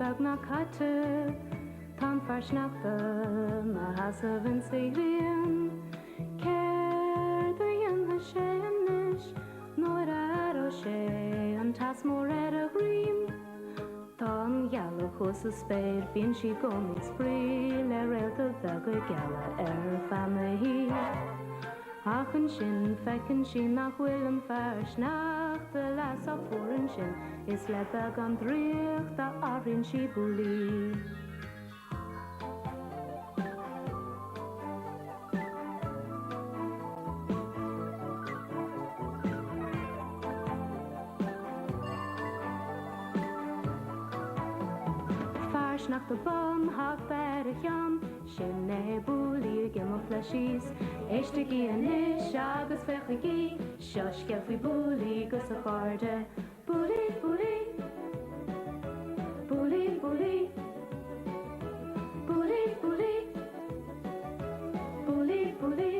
beagnach caite. Tá an fear sneachta 'na sheasamh insa ghrian. Céard a dhéanfaidh sé anois nuair a aireoidh sé an teas mór ar a dhroim? Tá an ghealach thuas sa spéir, bíonn sí i gcónaí ag spraoi le réalta beaga geala ar feadh na hoíche. Ach ansin feiceann sí nach bhfuil an fear sneachta leath sách fuar ansin is le beagán draíochta athraíonn sí Bouli. Fear sneachta bán, hata ar a cheann, sin é Bouli ag imeacht leis síos. Éistigí anois agus féachaigí, seo scéal faoi Bouli 'gus a chairde. Bouli, Bouli. Bouli, Bouli. Bouli, Bouli. Bouli, Bouli.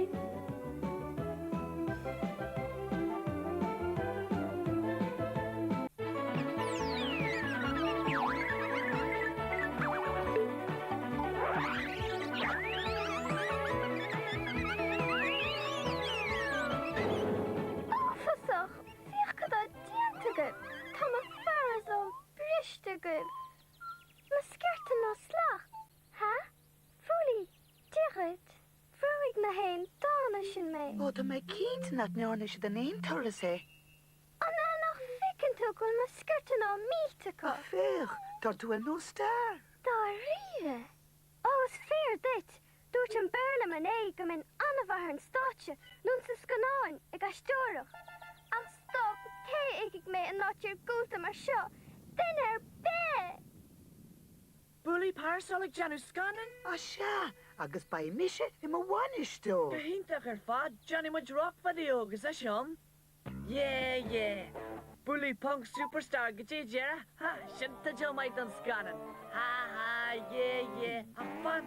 Uafásach! Féach cad tá déanta agaibh! Tá mo pharasól briste agaibh! Mo sciorta ná slat! Ha? Bhouli, Dia dhuit! Bhrúigh na héin dána sin mé! Ó, tá mé cinnte nach ndearna siad in aon turas é. An ea nach bhfeiceann tú go bhfuil mo sciorta ná millte acu? Ach féach, tá tú ar nós stair! Dáiríre? Ó, is fíor duit! Dúirt an beár liom inné go mbeinn an-mhaith ar an stáitse, nó sna scannáin, ag aisteoireacht. Ach stop, cé a fheicfidh mé in áit iargúlta mar seo? Duine ar bith! Bouli Parasol ag déanamh scannáin? Á sea, agus beidh mise i mo bhainisteoir! Go hiontach ar fad, déanfaidh muid rock-video agus ise ann. Yeah yeah! Bouli Punk Superstar go dtí deireadh! Ha! Sin teideal maith don scannán! Ha ha! Yeah yeah! Ach fan!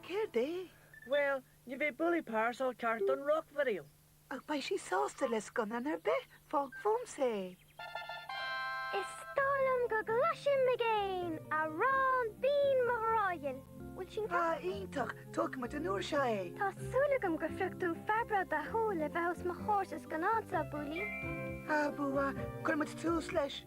Céard é? Bhuel, ní bheidh Bouli Parasol ceart don rock video. Ach beidh sí sásta le scannán ar bith, fág fúmsa é! Is dóigh liom go gcloisim i gcéin amhrán binn mo ghrá ghil. Bhfuil sin ceart? Ah, iontach! Tógfaidh muid an uair seo é! Tá súil agam gur phioc tú fear breá dathúil le bheith os mo chomhair sa scannán seo, Bouli. Ah, bua! Cuirfidh muid tús leis!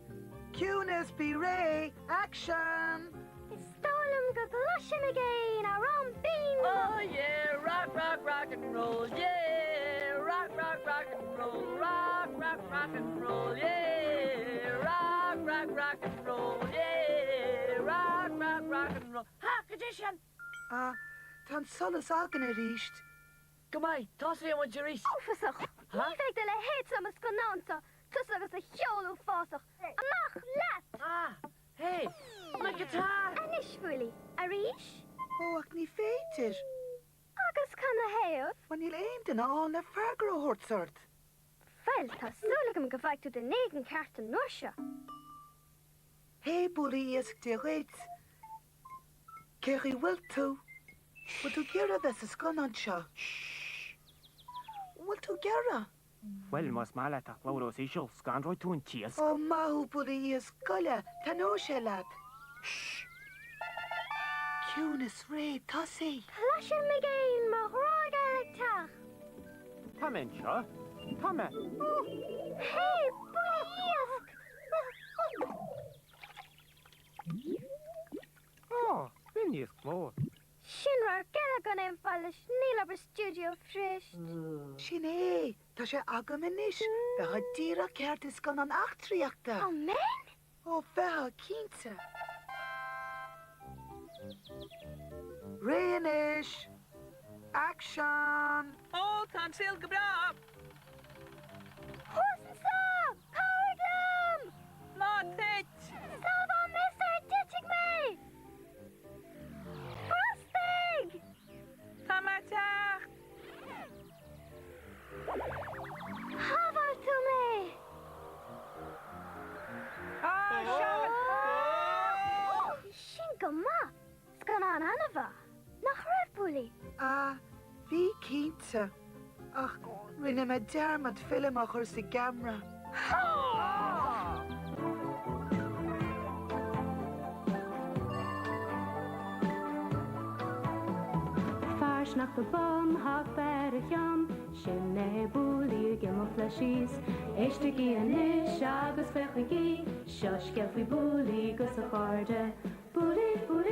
Ciúnas, bí réidh! Action! Is dóigh liom go gcloisim i gcéin amhrán binn mo. Oh yeah, rock, rock, rock and roll, yeah, rock, rock, rock and roll, rock, rock, rock and roll, yeah, rock, rock, rock and roll, yeah, rock, rock, rock and roll. Ha, cad é sin? Ah, tá an solas againn arís. Go maith, tosóidh muid arís. Uafásach! Ní bheidh do leithéid sa mo scannán seo, tusa agus do cheol uafásach. Amach leat! Ah, Hey! Mo guitar! Anois, Bouli, arís? Ó, ach ní féidir. Agus canathaobh? Bhuel, níl aon duine ann le freagra a thabhairt ort. Bhuel, tá súil agam go bhfaighidh tú duine éigin ceart an uair seo. Hey, Bouli Iasc Dia dhuit. Cén chaoi bhfuil tú? Bhfuil tú ag iarraidh a bheith sa scannán seo? Shh! Bhfuil tú ag iarraidh? Bhuel, más maith leat ach labhair os íseal, scanróidh tú an t-iasc. Ó, maith thú, Bouli Iasc Goile, taitneoidh sé leat. Shh! Ciúnas, réidh, tosaigh! Cloisim i gcéin mo ghrá geal ag teacht. Tá mé anseo. Tá mé. Hé, Bouli Iasc! Ó, b'in iasc mór. Sin radharc eile gan aon fáil leis, níl obair stiúideo fuirist. Sin é! Tá sé agam anois! Bheifeá díreach ceart i scannán eachtraíochta! An mbeinn? Ó, bheifeá, cinnte! Réidh anois! Aicsean! Ó, tá an saol go breá! Thuas anseo! Cabhraigh liom! Ná tit! Sábháil mé sar a dtitfidh mé! Brostaigh! Tá mé ag teacht! Shábháil tú mé! Á, seachain! Bhí sin go maith! Scannán an-mhaith, nach raibh, Bouli? Ah, bhí cinnte. Ach rinne mé dearmad film a chur sa gceamara. sneachta bán hata ar a cheann, sin é Booley ag imeacht leis síos. Éistigí anois agus féachaigí, seo scéal faoi Booley 'gus a chairde. Booley, Booley.